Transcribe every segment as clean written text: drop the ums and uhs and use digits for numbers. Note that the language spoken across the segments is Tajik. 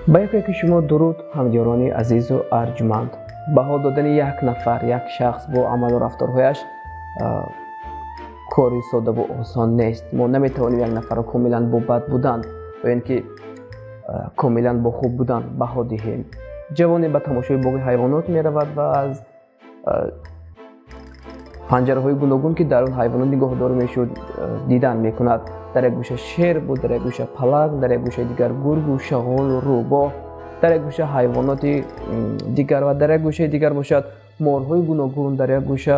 Ба яке шумо дуруд, ҳамдиёрони азизу арҷманд. Баҳо додани як нафар, як шахс бо амалу рафторҳояш кори содаву осон нест. Мо наметавонем як нафарро комилан бо бад будан ё ин ки комилан бо хуб будан баҳо диҳем. Ҷавоне ба тамошои боғи ҳайвонот меравад ва аз панҷараҳои гуногун, ки дар он ҳайвонот нигоҳдорӣ мешуд, дидан мекунад. Дар як гӯша шер буд, дар як гӯша паланг, дар як гӯшаи дигар гургу шағолу рӯбоҳ, дар як гӯша ҳайвоноти дигар ва дар як гӯшаи дигар бошад морҳои гуногун, дар як гӯша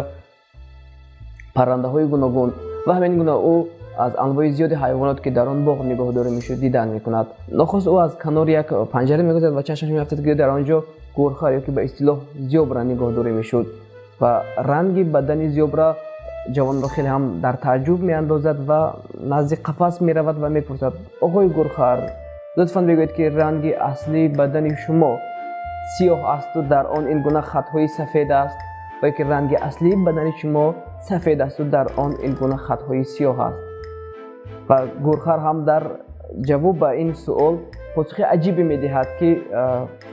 паррандаҳои гуногун ва ҳамин гуна ӯ аз анвои зиёди ҳайвонот, ки дар он боғ нигоҳдорӣ мешуд, дидан мекунад. Нохост ӯ аз канори як панҷара мегузарад ва чашмаш меафтад, ки дар он ҷо гурхар ё ки ба истилоҳ зебра нигоҳдорӣ мешуд ва ранги бадани зебра ҷавонро хеле ҳам дар тааҷҷуб меандозад ва назди қафас меравад ва мепурсад: «Оғои гурхар, лутфан бигӯед, ки ранги аслии бадани шумо сиёҳ асту дар он ин гуна хатҳои сафед аст ва ки ранги аслии бадани шумо сафед асту дар он ин гуна хатҳои сиёҳ аст?» Ва гурхар ҳам дар ҷавоб ба ин суол посухи аҷибе медиҳад, ки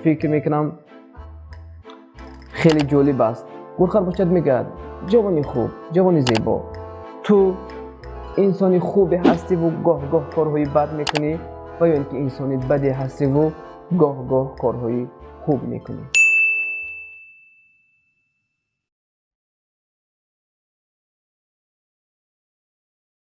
фикр мекунам, хеле ҷолиб аст. Гурхар бошад мегӯяд: «Ҷавони хуб, ҷавони зебо, ту инсони хубе ҳастиву гоҳ-гоҳ корҳои бад мекунӣ ва ё ин ки инсони баде ҳастиву гоҳ-гоҳ корҳои хуб мекунӣ?»